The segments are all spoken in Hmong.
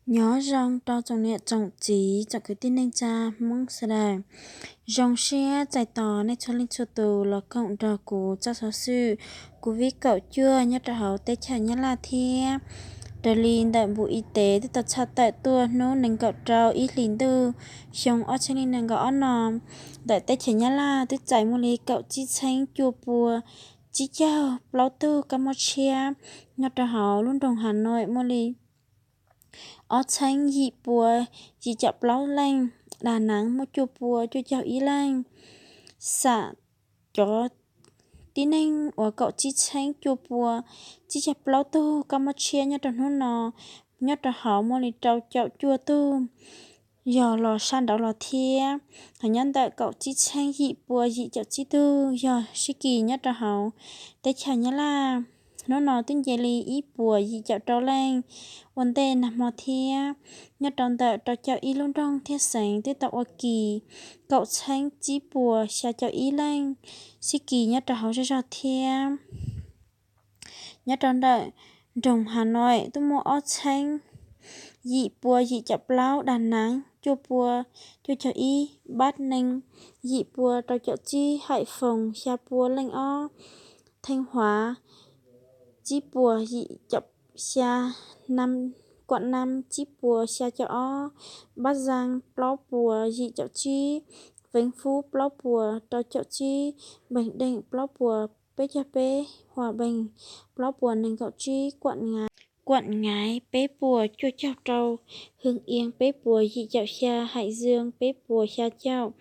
Nyob zoo rau tsoom niam tsoom txiv tsoom kwv tij neej tsa Hmoob sawv daws. Zoo siab txais tos nej txhua leej txhua tus los koom nrog kuv txoj xov xwm Covid kaum cuaj nyob rau hauv teb chaws Nyab Laj thiab. Raws li ntawm npus i tev twb tau tshaj tawm tuaj hnub nees nkaum rau ib hlis ntuj xyoo ob txhiab nees nkaum ob no, ntawm teb chaws Nyab Laj twb txais muaj li kaum tsib txheeb cuaj pua tsib caug plaub tug kab mob tshiab. Nyob rau hauv lub nroog Hà Nội muaj li ob txheeb yim pua yim caum plaub leej, Đà Nẵng muaj cuaj pua cuaj caug ib leej. Xam cov tib neeg uas kaum tsib txheeb cuaj pua tsib caug plaub tug kab mob tshiab nyob rau hnub no, nyob rau hauv muaj li rau caum cuaj tug yog los sab nraud los thiab. Hos nyob ntawm kaum tsib txheeb yim pua yim caum tsib tug yog sib kis nyob rau hauv teb chaws Nyab Laj, hnub no twb nce li ib puas yim caum rau leej ua ntej nag hmo thiab. Nyob rau ntawm rau caum ib lub nroog thiab xeev twb tau ua kis kaum txheeb tsib puas xya caum ib leej sib kis nyob rau hauv zej zog thiab. Nyob rau ntawm nroog Hà Nội twb muaj ob txheeb yim pua yim caum plaub, Đà Nẵng cuaj pua cuaj caug ib, Bắc Ninh yim pua rau caum tsib, Hải Phòng xya pua leej ob, Thanh Hóa tsib puas yim caum xya, Nam, Quảng Nam tsib puas xya caum ob, Bắc Giang plaub puas yim caum tsib, Vĩnh Phúc plaub puas rau caum tsib, Bình Định plaub puas peb caug peb, Hòa Bình plaub puas nees nkaum tsib, Quảng Ngãi peb puas cuaj caug rau, Hưng Yên peb puas yim caum xya, Hải Dương peb puas xya caum,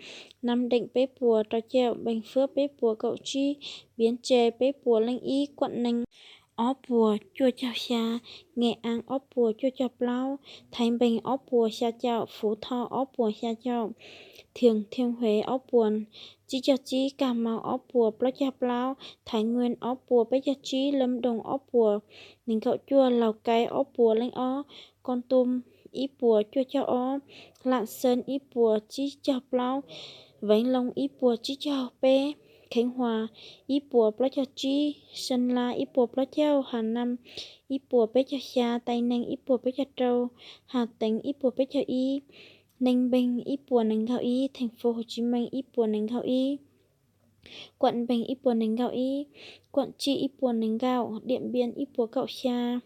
Nam Định peb puas rau caum, Bình Phước peb puas kaum tsib, Bến Tre peb puas leej ib, Quảng Ninh ob puas cuaj caug xya, Nghệ An ob puas cuaj caug plaub, Thái Bình ob puas xya caum, Phú Thọ ob puas xya caum, Thừa Thiên Huế ob puas tsib caug tsib, Cà Mau ob puas plaub caug plaub, Thái Nguyên ob puas peb caug tsib, Lâm Đồng ob puas nees nkaum cuaj, Lào Cai ob puas leej ob, Kon Tum ib puas cuaj caug ob, Lạng Sơn ib puas tsib caug plaub, Vĩnh Long ib puas tsib caug peb, Khánh Hòa ib puas plaub caug tsib, Sơn La ib puas plaub caug, Hà Nam ib puas peb caug xya, Tây Ninh ib puas peb caug rau, Hà Tĩnh ib puas peb caug ib, Ninh Bình ib puas nees nkaum ib, Thành phố Hồ Chí Minh ib puas nees nkaum ib, Quảng Bình ib puas nees nkaum ib, Quảng Trị ib puas nees nkaum, Điện Biên ib puas kaum xya,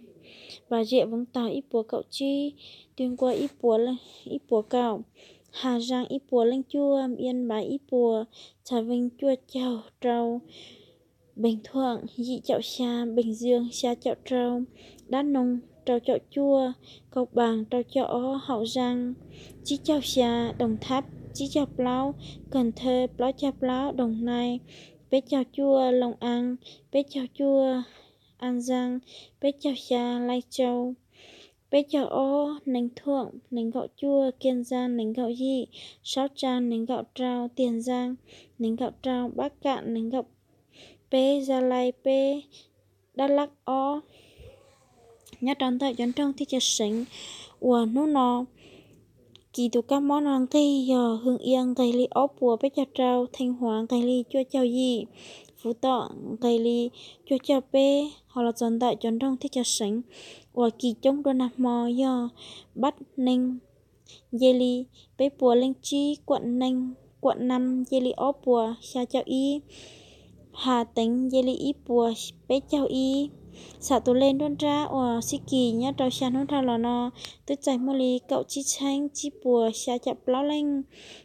Bà Rịa Vũng Tàu ib puas kaum tsib, Tuyên Quang ib puas, ib puas kaum, Hà Giang ib puas leej cuaj, Yên Bái ib puas, Trà Vinh cuaj caug rau, Bình Thuận yim caum xya, Bình Dương xya caum rau, Đắk Nông rau caum cuaj, Cao Bằng rau caum ob, Hậu Giang tsib caug xya, Đồng Tháp tsib caug plaub, Cần Thơ plaub caug plaub, Đồng Nai peb caug cuaj, Long An peb caug cuaj, An Giang peb caug xya, Lai Châu peb caug ob, Ninh Thuận nees nkaum cuaj, Kiên Giang nees nkaum yim, Sóc Trăng nees nkaum rau, Tiền Giang nees nkaum rau, Bắc Cạn nees nkaum peb, Gia Lai peb, Đắk Lắk ob. Nyob rau ntawm cov nroog thiab cov xeev uas hnub no kis tus kab mob no nqig yog Hưng Yên nqeg li ob puas peb caug rau, Thanh Hóa nqeg li cuaj caug yim, Phú Thọ nqeg li cuaj caug peb. Ho los txog ntawm cov nroog thiab cov xeev uas kis coob dua nag hmo yog Bắc Ninh nce li peb puas leej tsib, Quảng Ninh, Quảng Nam nce li ob puas xya caum ib, Hà Tĩnh nce li ib puas peb caug ib. Xam tus lej nruab nrab uas sib kis nyob rau xya hnub dhau los no twb txais muaj li kaum tsib txheeb tsib puas xya caum plaub leej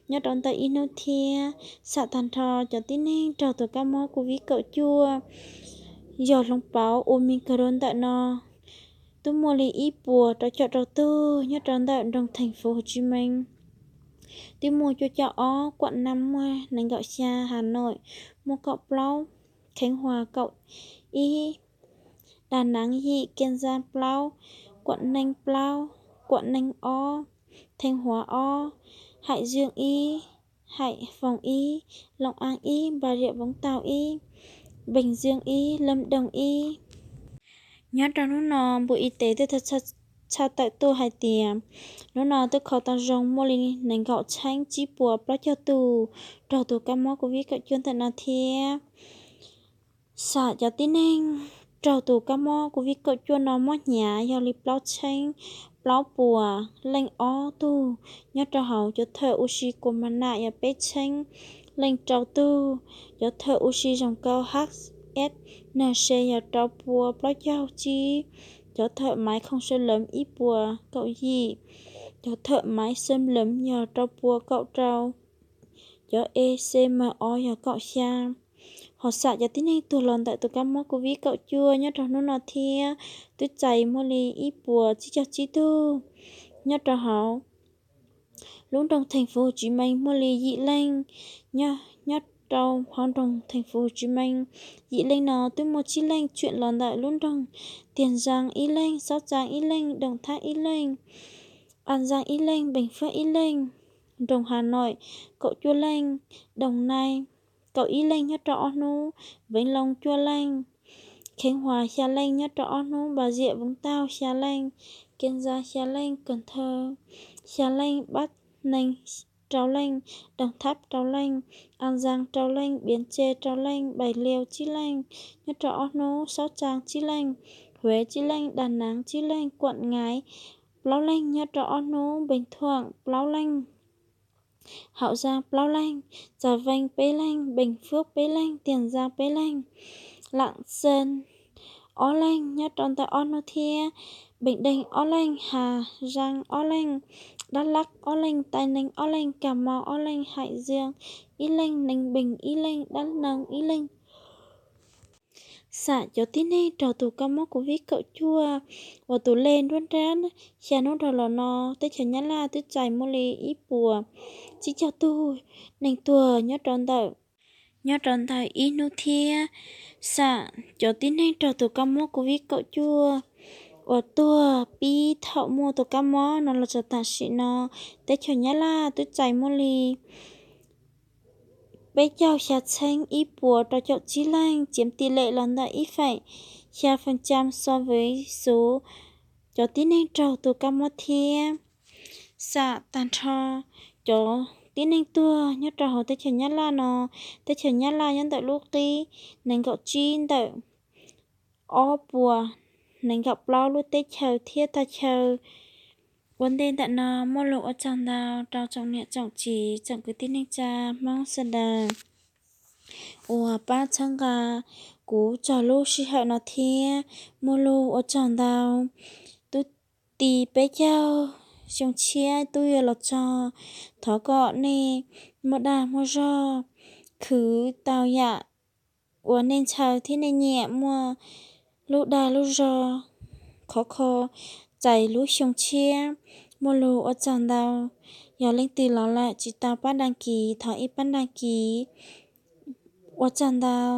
nyob rau ntawm ib hnub thiab. Xam tag nrho cov tib neeg raug tus kab mob Covid kaum cuaj yog hloov pauv Omicron ntawm no twb muaj li ib puas rau caum rau tug nyob rau ntawm nroog Thành phố Hồ Chí Minh twb muaj cuaj caum ob, Quảng Nam muaj nees nkaum xya, Hà Nội muaj kaum plaub, Khánh Hòa kaum ib, Đà Nẵng yim, Kiên Giang plaub, Quảng Ninh plaub, Quảng Ninh ob, Thanh Hóa ob, Hải Dương ib, Hải Phòng ib, Long An ib, Bà Rịa Vũng Tàu ib, Bình Dương ib, Lâm Đồng ib. Nyob rau hnub no npus i tev twb tau tshaj tawm tuaj hais tias hnub no twb kho tau zoo muaj li nees nkaum txheeb tsib puas plaub caug tus raug tus kab mob Covid kaum cuaj ntawm no thiab. Xam cov tib neeg raug tus kab mob Covid kaum cuaj no mob hnyav yog li plaub txheeb plaub puas leej ob tug. Nyob rau hauv cov thawj ua si kua ma nam yog peb txheeb leej rau tug. Cov thawj ua si zoo kau HSNC yog rau pua plaub caug tsib. Cov thawj maiv khoom sawv leev ib puas kaum yim. Cov thawj maiv xeem leev yog rau pua kaum rau. Cov ECMO yog kaum xya. Ho xam cov tib neeg tuag los ntawm tus kab mob COVID kaum cuaj nyob rau hnub no thiab twb txais muaj li ib puas tsib caug tsib tug. Nyob rau hauv lub nroog Theem Fuv Hu Tsis Mees muaj li yim leej. Nyob rau hauv nroog Theem Fuv Hu Tsis Mees, yim leej no twb muaj tsib leej tshwm los ntawm lub nroog Tiag Ntxaa ib leej, Xob Tsaa ib leej, Doom Thab ib leej, As Ntxaa ib leej, Npees Fab ib leej, nroog Has Noim kaum cuaj leej, Doom Nais kaum ib leej nyob rau ob hnub, Veev Loo cuaj leej, Kheev Huas xya leej nyob rau ob hnub, Npas Ziam Voov Taug xya leej, Kev Ntxaa xya leej, Kawm Nthawv xya leej, Npab Neeg rau leej, Doom Thab rau leej, As Ntxaa rau leej, Npiav Tse rau leej, Npais Liau tsib leej nyob rau ob hnub, Xob Tsaa tsib leej, Huev tsib leej, Dam Naav tsib leej, Kuam Ngaiv plaub leej nyob rau ob hnub, Npees Thuam plaub leej, Haum Zaa plaub leeg, Txav Veej peb leeg, Npees Fab peb leeg, Tiag Ntxaa peb leeg, Lam Xees ob leeg nyob rau ntawm ob hnub thiab, Npees Deeg ob leeg, Has Zaa ob leeg, Dab Lab ob leeg, Tais Neeg ob leeg, Kas Mos ob leeg, Hais Zia ib leeg, Nees Npees ib leeg, Dab Noo ib leeg. Xam cov tib neeg raug tus kab mob COVID kaum cuaj uas tus lej nruab nrab xya hnub dhau los no, teb chaws Nyab Laj twb txais muaj li ib puas tsib caug tug neeg tuag nyob rau ntawm, nyob rau ntawm ib hnub thiab. Xam cov tib neeg raug tus kab mob COVID kaum cuaj uas tuag pib thaum muaj tus kab mob no los txog tam sim no, teb chaws Nyab Laj twb txais muaj li peb caug xya txheeb ib puas rau caum tsib leej, chiếm tỷ lệ los ntawm ib phẩy xya phần trăm so với số cov tib neeg raug tus kab mob thiab. Xam tag nrho cov tib neeg tuag nyob rau hauv teb chaws Nyab Laj no, teb chaws Nyab Laj nyob ntawm lub qib nees nkaum tsib ntawm ob puas nees nkaum plaub lub teb chaws thiab thaj chaw. Ua ntej ntawm no muaj lus ua tsaug ntau rau tsoom niam tsoom txiv tsoom kwv tij neej tsa Hmoob sawv daws uas pab txhawb nqa kuv txog lub sij hawm no thiab muaj lus ua tsaug ntau. Tub ti peb caug xyoo tshiab twb yuav los txog, thov kom nej muaj dag muaj zog, khwv tau yam uas nej ntshaw thiab nej nyiam, muaj lub dag lub zog khov kho txais lub xyoo tshiab. Muaj lus ua tsaug ntau. Yog leej twg los lawm tsis tau pab đăng ký, thov ib pab đăng ký. Ua tsaug ntau.